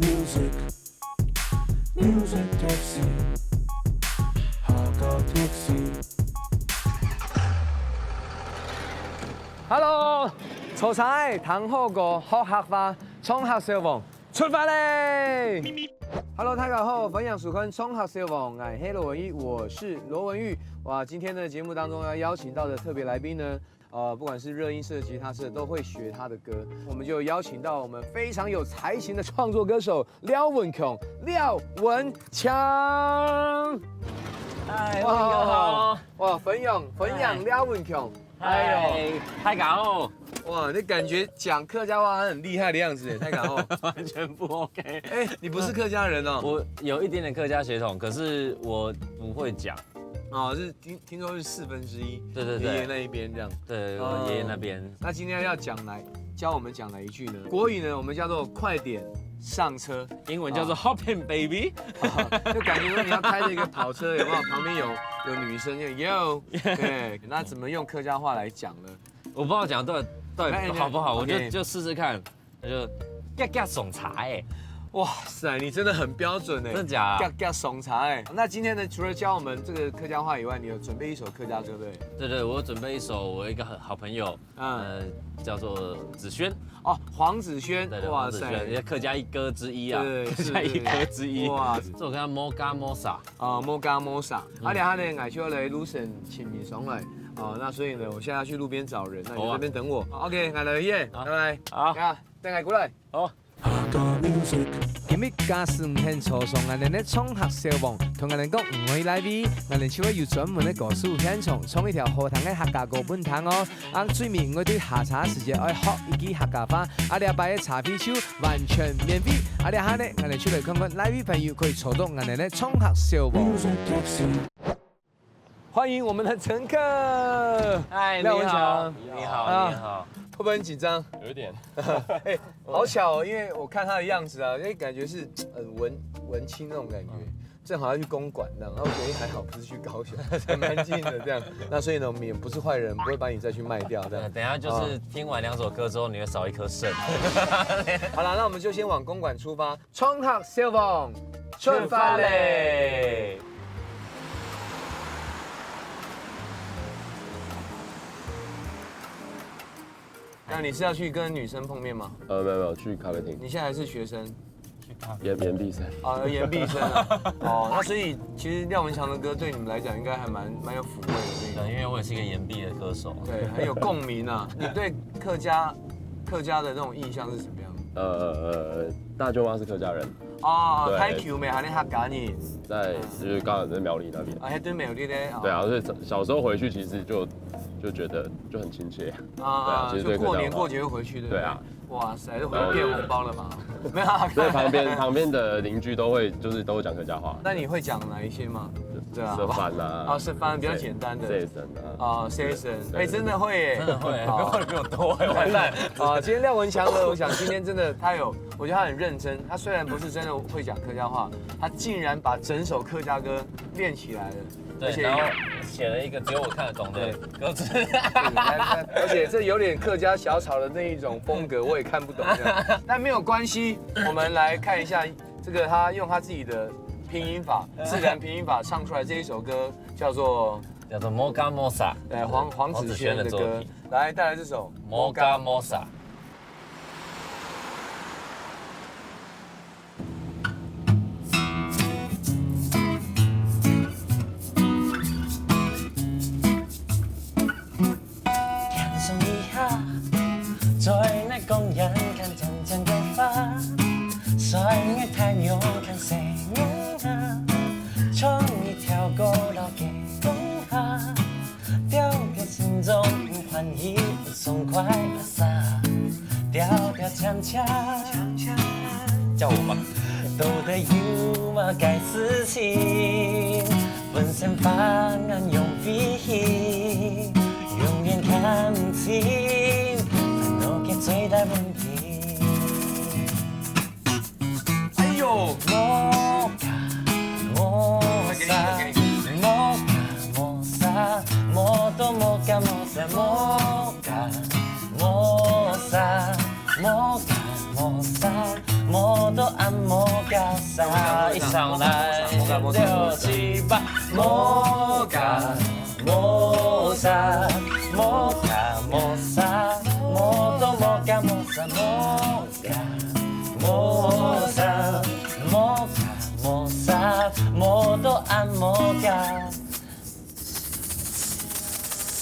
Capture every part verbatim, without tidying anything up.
Music, Music Taxi, Hakka Taxi. Hello，坐車仔聽好歌，學客話，創客小王出發咧！Hello，大家好，歡迎收看創客小王，𠊎係羅文玉，我是羅文玉。哇，今天的節目當中要邀請到的特別來賓呢，呃，不管是熱音社、吉他社，都會學他的歌。我們就邀請到我們非常有才情的創作歌手廖文強，廖文強。嗨，哇，文哥好。哇，文強，文強，嗨。廖文強。哎呦，大家好。哇，你感覺講客家話很厲害的樣子耶，大家好。完全不OK。哎，你不是客家人哦？我有一點點客家血統，可是我不會講。哦，是聽，聽说是四分之一，对对对。爷爷那一边这样。对，我爷爷那边。哦，那今天要讲哪，教我们讲哪一句呢？国语呢，我们叫做"快点上车"，英文叫做，哦，"Hop in, baby"。哦，就感觉说你要开着一个跑车，有没有？旁边有，有女生就 "Yo"，对，那怎么用客家话来讲呢？我不知道讲到底，到底好不好，那，那，我就，OK。就试试看。 那就遽遽上車欸。哇塞，你真的很标准欸。真的假的？遽遽上車欸。那今天呢，除了教我们这个客家话以外，你有准备一首客家歌，对不对？对对，我有准备一首我一个很好朋友，嗯。呃，叫做子轩。哦，黄子轩，对对，哇塞。黄子轩，也客家一哥之一啊，对，客家一哥之一。是，是。哇。这首歌叫《Moka Mosa》。哦，《Moka Mosa》。嗯。啊，等下呢，我就要来路上请你上来。哦，那所以呢，我现在要去路边找人，那你在这边等我。好啊。OK，来了耶，好。拜拜。好。呀。 等下過來。好。今日假使你肯坐上𠊎等个創客小王，同𠊎等講你愛哪位，𠊎等就會有專門个歌手現場唱一條好聽个客家歌分你聽哦。啊，最尾你愛對下車時節愛學一句客家話，啊，這擺个車費就完全免費。啊，這下呢，𠊎等就來看看哪位朋友可以坐到𠊎等个創客小王。 歡迎我們的乘客。嗨，廖文強。你好。你好，啊，你好。會不會很緊張？有一點。哎，好巧哦，因為我看他的樣子啊，因為感覺是很文，文青那種感覺，嗯。正好要去公館那樣，然後我覺得還好不是去高雄，還蠻近的這樣。那所以呢，我們也不是壞人，不會把你再去賣掉這樣。對，等一下就是聽完兩首歌之後，你會少一顆腎。好啦，那我們就先往公館出發。 創客小王出發咧！那你是要去跟女生碰面嗎？呃，沒有，沒有，去咖啡廳。你現在還是學生？去咖啡廳。延，延畢生。啊，延畢生啊。哦，那所以其實廖文強的歌對你們來講應該還蠻，蠻有撫慰的那種。對，因為我也是一個延畢的歌手。對，很有共鳴啊。你對客家，客家的那種印象是什麼樣的？呃，呃，呃，大舅媽是客家人。 哦，對。大舅媽還係客家人。在，就是剛好在苗栗那邊。啊，還對苗栗咧，哦。對啊，所以小時候回去其實就，就覺得就很親切。啊，對啊，啊，其實對客家話。就過年過節會回去，對不對？對啊。哇塞，都回去變紅包了嘛。沒有啊，所以旁邊，旁邊的鄰居都會，就是都會講客家話。那你會講哪一些嗎？對啊。食飯啊。哦，食飯比較簡單的。洗身啊。哦，洗身。對。哎，真的會耶。真的會耶，好。比我多耶，完蛋。啊，今天廖文強呢，我想今天真的他有 我覺得他很認真，他雖然不是真的會講客家話，他竟然把整首客家歌練起來了，對，而且，然後寫了一個只有我看得懂的歌詞。對，他，他，而且這有點客家小草的那一種風格，我也看不懂這樣。但沒有關係，我們來看一下這個他用他自己的拼音法，自然拼音法唱出來這一首歌，叫做，叫做《Moka Mosa》，呃，黃，黃子軒的歌。黃子軒的作品。來，帶來這首《Moka Mosa》。 天上一下，在那公園看真正的花，晒个太陽看細人啊，唱一條古老个公話，調調心中歡喜，爽快啊撒，調調恰恰。叫我吧。到底有麼个事情？ 分身犯眼用脾氣，永遠看毋清，煩惱个最大問題。哎呦！Moka Mosa，Moka Mosa，摩托Moka Mosa，Moka Mosa，Moka Mosa，摩托按摩一上来六七八，摩嘎摩沙，摩嘎摩沙，摩多摩嘎摩沙，摩嘎摩沙，摩嘎摩沙，摩多按摩嘎。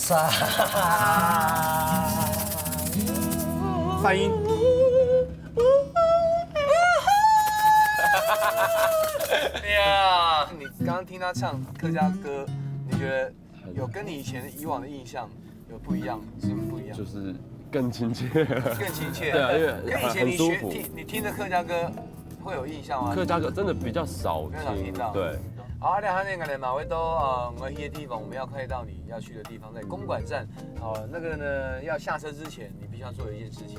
沙。发音。呀，你刚刚听他唱客家歌，你觉得有跟你以前以往的印象有不一样，是不是不一样？就是更亲切。更亲切。对啊，因为跟以前你学很舒服。听你听的客家歌会有印象吗？客家歌真的比较少比较少听到听，对。好，啊，你下面个嘛，会到呃，我去的地方，我们要快到你要去的地方，在公馆站。哦，那个呢，要下车之前，你必须要做一件事情，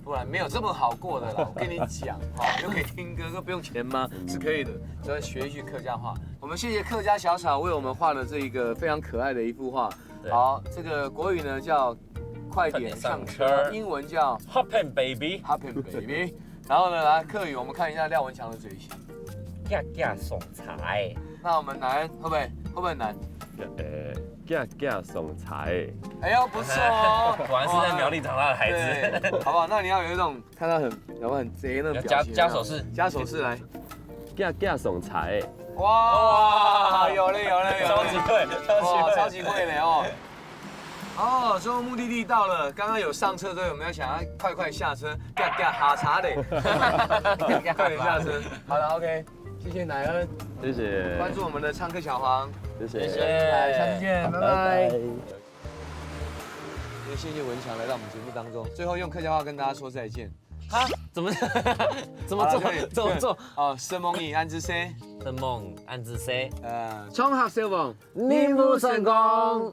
不然没有这么好过的啦。我跟你讲，哦，又可以听歌，又不用钱吗？是可以的，所以学一句客家话。我们谢谢客家小草为我们画了这一个非常可爱的一幅画。对好，这个国语呢叫快点上车，快点上车英文叫，Hop in baby， Happen Baby。然后呢，来客语，我们看一下廖文强的嘴型。呀呀送财。那我们难会不会会不会难？呃，囝囝送茶的。哎呦，不错哦，果然是在苗栗长大的孩子。对，好不好？那你要有一种看到很有没有很贼那种表情，加加手势，加手势来。囝囝送茶的。哇，有了有了有了，超级会，超级哇，超会。级会了哦。哦，最后目的地到了，刚刚有上车之后，有没有想要快快下车？嘎嘎哈嚓嘞，快点下车。好了，OK，谢谢乃恩，谢谢。关注我们的唱客小黄，谢谢。谢谢。哎，下次见，拜拜。拜。也谢谢文强来到我们节目当中，最后用客家话跟大家说再见。啊？怎么怎么做好了可以？怎么做？哦，承蒙你，恁仔細。承蒙恁仔細。呃，冲客小王，任务成功。